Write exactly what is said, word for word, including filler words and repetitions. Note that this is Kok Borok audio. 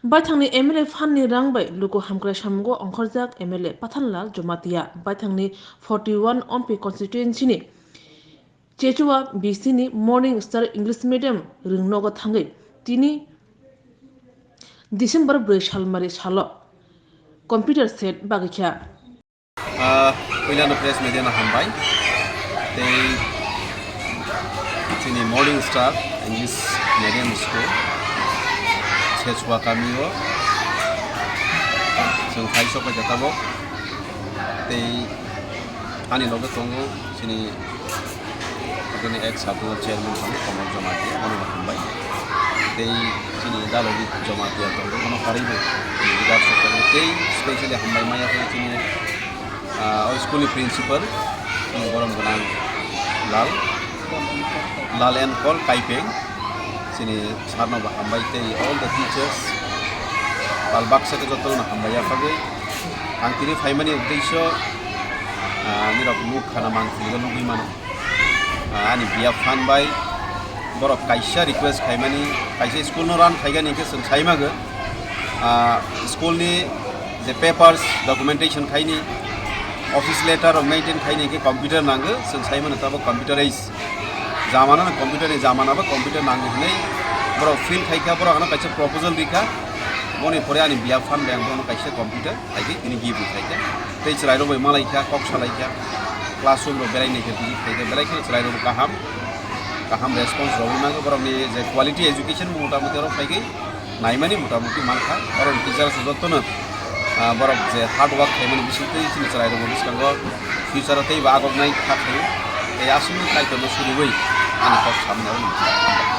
Baithangni M L A phanni rang bai luku hamkrai samungo ongkhorjak M L A Pathanlal Jamatia. Baithangni forty one Ompi constituency ni Chechua B C ni Morning Star English Medium ringnogo thangwi tini December bwrwi salmari salo computer set bagwi kha. Ah, puilano press media no hambai. Tei chini Morning Star English Medium School, Chechua kamio chwng phai sok bai kha tabok. Tei ani loge tongo chini Aboni ex circle chairman tongo Komol Jamatia, bono bo hambai. Tei chini Dalogi Jamatia tongo, bono karwi bo leader sokjagwi tei specially hambai maya khe chini, ah, o school ni principal, chini borom gwnang Lal, Lal and Kol Kaipeng, chini sir no bo hambai tei all the teachers, pal baksa khe jotono hambai yaphagwi. Ang tini phaimani uddesyo, ah, nirok nuk khana mangkhulgo nugwi mano. Ah, ani biya phan bai borok kaisa request khaimani, kaisa school no run khaigani hinkhe chwng sai mago. Ah, school ni je papers, documentation khaini, office letter rok maintain khaini hinkhe computer nango, chwng sai mano tabok computerize. Jamana no computer ni jamana bo computer nango hinwi borok feel khaikha, borok ano kaisa proposal rikha, boni pore ani biya phan bai ang bono kaisa computer khaigwi tini gift khaikha. Tei chwrairok bai malaikha, kok salaikha, classroom rok berai naikha, visit khaikha, belai kheno chwrairok bo kaham, kaham response rogwi mano. Borokni je quality education bo motamuti oro khaigwi naimani motamuti mankha. Oro teachers jotono, ah, borok je hard work khaimani bisingtwi chini chwrairokbo bwskango future o teibo agoknai kha khaio. Tei aswkno Kaitorno suriwi ani kok samani oro nukha.